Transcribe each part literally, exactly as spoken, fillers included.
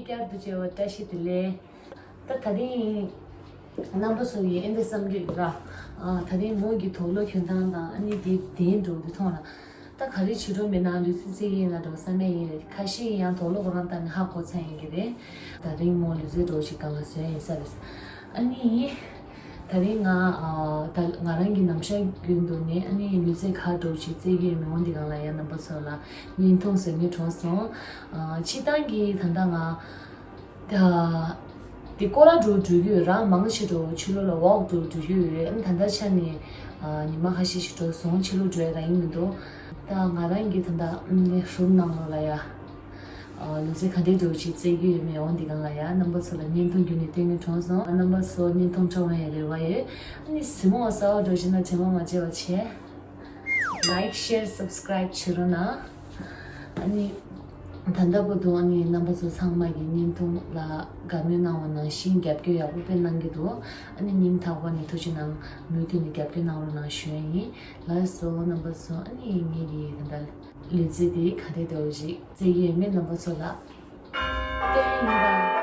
བསྐྱར་དུ་མཇལ་བར་བཀྲ་ཤིས་བདེ་ལེགས། ད་ད་རིང་རྣམ་པ་ཚོ་ཡིས་ཨེ་འདྲ་བསམ་གྱི་ཡོད་ར། ཨ། ད་རིང་མོ་གི་དུག་ལོག་གྱོན་སྟངས་དང་ཨ་ནི་དེ་དེའི་འགྲོ་དུས་མཐོང་ལ། ད་ག་རེ་བྱེད་འགྲོ་མེད་ན་ལུས་རྩལ་རྩེ་གི་ཡིན་ན་འགྲོ་བསམ་ཡས་ཡིན་རེད། ཁ་ཤས་ཡིན་ཡང་དུག་ལོག་ཁོ་རང་ལྟ་ནས་ཧ་གོ་ཚར་ཡིན་གྱི་རེད། ད་རིང་མོ་ལུས་རྩལ་འགྲོ་ཞིག་སྒང་ལ་བཟོས་ཡིན་ས་རེད། ཨ་ནི། ད་རིང་ང་ཨ། ད་ང་རང་གི་ནམ་ཞག་རྒྱུན་དུ་ནས་ཨ་ནི་ལུས་རྩལ་ག་འགྲོ་ཞིག་རྩེ་གི་ཡོད་མེད་འོང་འདི་སྒང་ལ་ཡ་རྣམ་པ་ཚོ་ལ་བརྙན་ཐུང་བཟོ་སྙིང་བྲོ་སོང་། ཨ། སྤྱིར་བཏང་གི་ད་ལྟ་ང་། ད། དེ་སྐོར་ར་འགྲོ་འགྲོ་གི་ཡོད་ར། མང་ཆེ་འགྲོ་ཕྱི་ལོགས་ལ་ཝོག་འགྲོ་འགྲོ་གི་ཡོད། ཨ་ནི་ད་ལྟ་ཆ་ནས་ཨ། ཉི་མ་ཁ་ཤས་ཤིག་འགྲོ་སོང་། ཕྱི་ལོགས་འགྲོ་ཡ་རང་ཡིན་མི་འདུག་ད་ང་རང་གི་ད་ལྟ་ཨ་ནི་རུམ་ནང་ལོགས་ལ་ཡ། ཨ། ལུས་རྩལ་ག་འདྲའི་འགྲོ་ཞིག་རྩེ་གི་ཡོད་མེད་འོང་འདི་སྒང་ལ་ཡ་རྣམ་པ་ཚོ་ལ་བརྙན་ཐུང་བརྒྱུད་ནས་སྟོན་གི་གྲོངས་སོང་། རྣམ་པ་ཚོ་བརྙན་ཐུང་སྤྲོ་བའི་རེ་བ་ཡོད། ཨ་ནི་གཟིགས་མོ་གསར་པ་འགྲོ་བཞིན་ན་དྲན་པ་མ་བརྗེད་པ་བྱེད། Like, share, subscribe བྱེད་རོགས་གནང་། ཨ་ནི་ད་ལྟ་བར་དུ་ཨ་ནི་རྣམ་པ་ཚོ་ཚང་མ་གི་བརྙན་ཐུང་ལ་དགའ་མོས་གནང་བ་ནང་བཞིན་རྒྱབ་སྐྱོར་ཡག་པོ་དཔེ་གནང་གི་འདུག་ཨ་ནི་སྙིང་ཐག་པ་ནས་ཐུགས་རྗེ་གནང་། མུ་མཐུད་ནས་རྒྱབ་སྐྱོར་གནང་རོགས་གནང་ཞུ་ཡ་ཡིན། ལགས་སོ་རྣམ་པ་ཚོ། ཨ་ནི་ངེད་ཀྱི་ད་ལྟ་ལུས་རྩལ་དེ་ག་འདྲ་འདྲ་བོ་ཞིག་རྩེ་གི་ཡོད་མེད་རྣམ་པ་ཚོ་ལ་སྟོན་ཡིན་པ།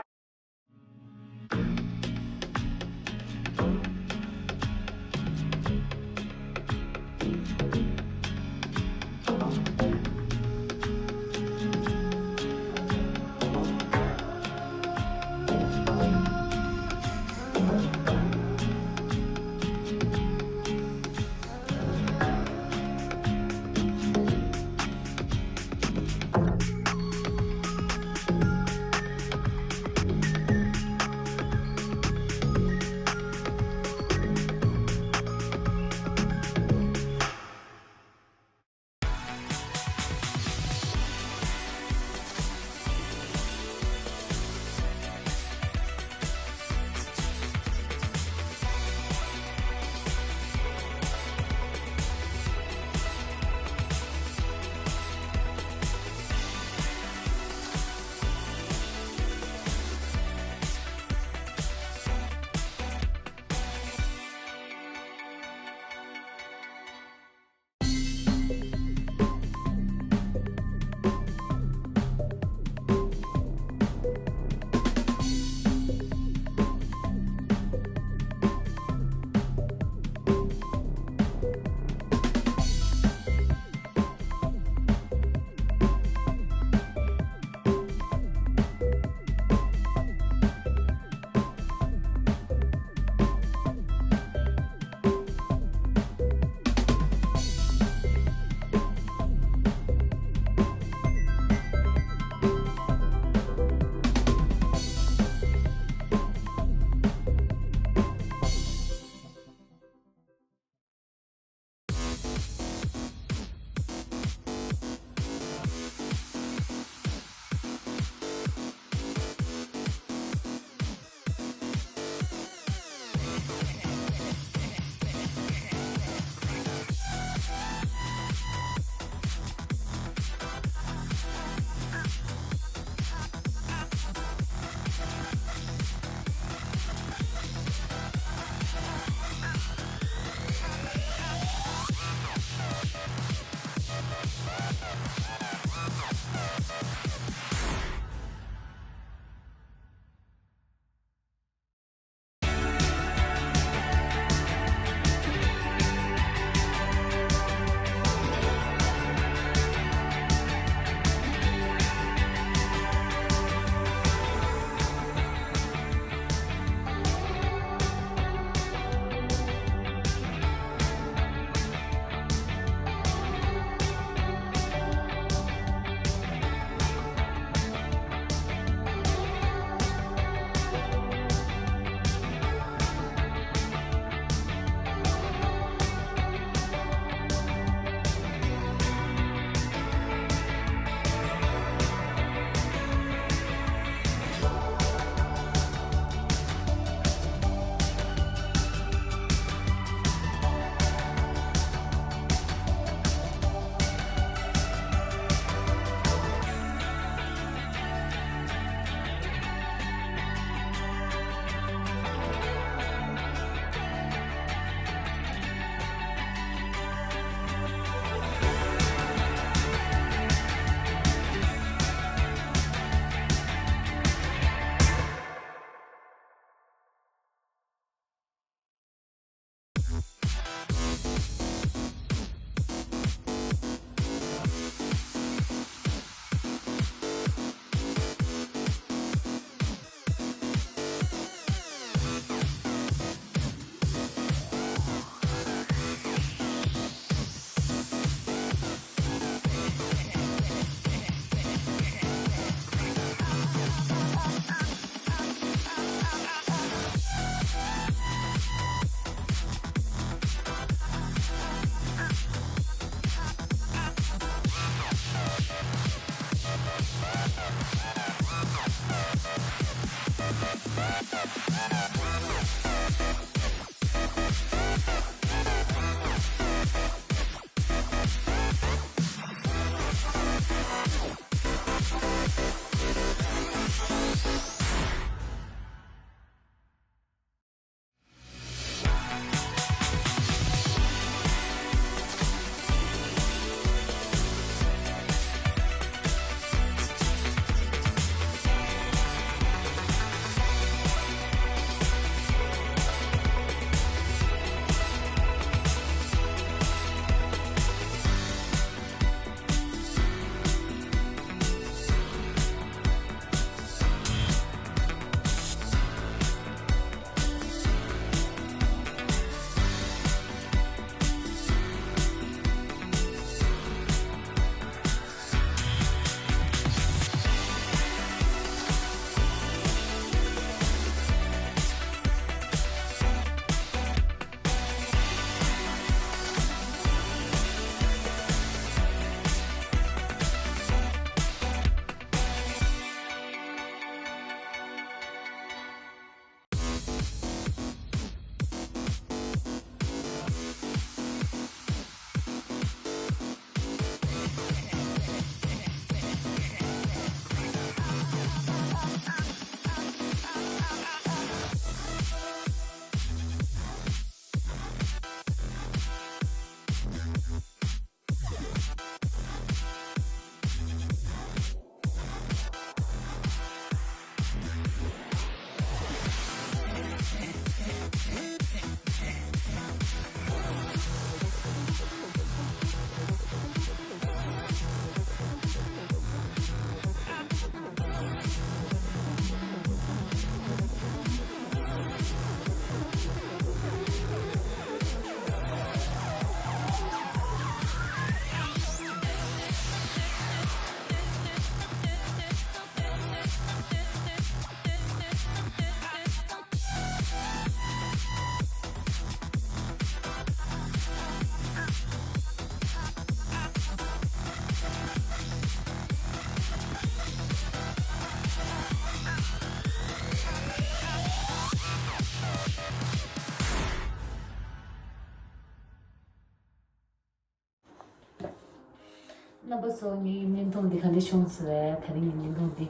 རྣམ་པ་ཚོ་ངའི་བརྙན་ཐུང་འདི་ག་འདྲ་བྱུང་སོང་བས། ད་རིང་གི་བརྙན་ཐུང་འདི་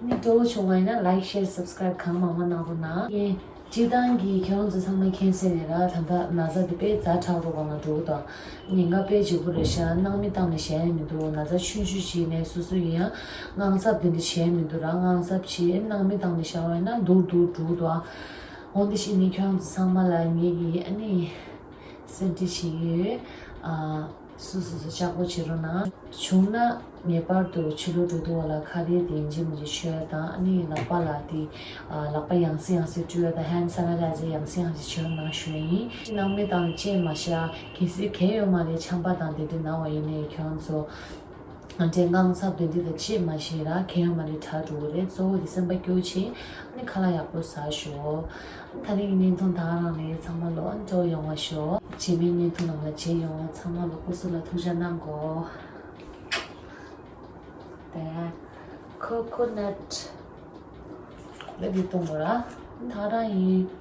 ནི་སྤྲོ་བོ་བྱུང་བ་ཡིན་ན་like, share, subscribe གང་མང་མང་གནང་རོགས་གནང་། ཡིན། སྤྱིར་བཏང་གི་ཁྱེད་རང་ཚོ་ཚང་མ་མཁྱེན་གསལ་རེད་ར། ད་ལྟ་ན་ཚ་འདི་དཔེ་ཛ་དྲག་རུ་སྒང་ལ་འགྲོ་གི་འདུག་ཉེན་ཁ་དཔེ་ལྗིད་པོ་རེད་ཤག་སྣང་མེད་བཏང་ནས་བཞག་ཡ་མི་འདུག་ན་ཚ་ཆུང་ཆུང་ཅིག་ནས་སོ་སོ་ཡིན་ཡང་དངངས་འཚབ་འདི་འདྲ་བྱས་མི་འདུག་ར། དངངས་འཚབ་བྱས་སྣང་མེད་བཏང་ནས་བཞག་པ་ཡིན་ན་འདུག་འདུག་འགྲོ་གི་འདུག་འོ་འདི་བྱས་ནས་ཁྱེད་རང་ཚོ་ཚང་མ་ལ་ངེད་ཀྱི་ཨ་ནི་སེམས་ཁྲལ་བྱེད་ཀྱི་ཡོད། ཨ། སོ་སོ་སོ་ལྕགས་པོ་བྱེད་རོགས་གནང་། བྱུང་ན་ངེས་པར་དུ་ཕྱི་ལོགས་འགྲོ་དུས་ལ་ཁ་རས་དེ་ཡིན་གཅིག་མིན་གཅིག་མཆོད་དང་། ཨ་ནི་ལག་པ་ལ་དེ་ཨ་ལག་པ་ཡང་སེ་ཡང་སེ་བཀྲུ་ཡ་དང་hand sanitizer ཡང་སེ་ཡང་སེ་བྱེད་རོགས་གནང་ཞུ་ཡ་ཡིན། སྣང་མེད་དང་བཅས་མ་བཞག་གལ་སྲིད་གལ་ཡོད་མ་རེད་ཆམ་པ་དང་དེ་འདྲ་ན་བ་ཡིན་ནའི་ཁྱོད་ཚོ་ཨ་འདྲའི་དངངས་འཚབ་དེ་འདྲ་དང་བཅས་མ་བཞག་ར། གལ་ཡོད་མ་རེད་དྲག་འགྲོ་གི་རེད། གཙོ་བོ་དེ་སེམས་པ་སྐྱོ་བྱེད། ཨ་ནི་ཁ་ལག་ཡག་པོ་ཟ་ཤོག་ད་རིང་གི་བརྙན་ཐུང་ད་ག་རང་རེད། ཚང་མ་ལོ་ཨ་སྤྲོ་ཡོང་བ་ཤོག་རྗེས་མའི་བརྙན་ཐུང་ནང་ལ་མཇལ་ཡོང་། ཚང་མ་ལོ་སྐུ་གཟུགས་ལ་ཐུགས་ཅག་གནང་གོ། དེ་coconut ལ་འདི་གཏོང་དགོས་ར། ད་རང་ཡིན།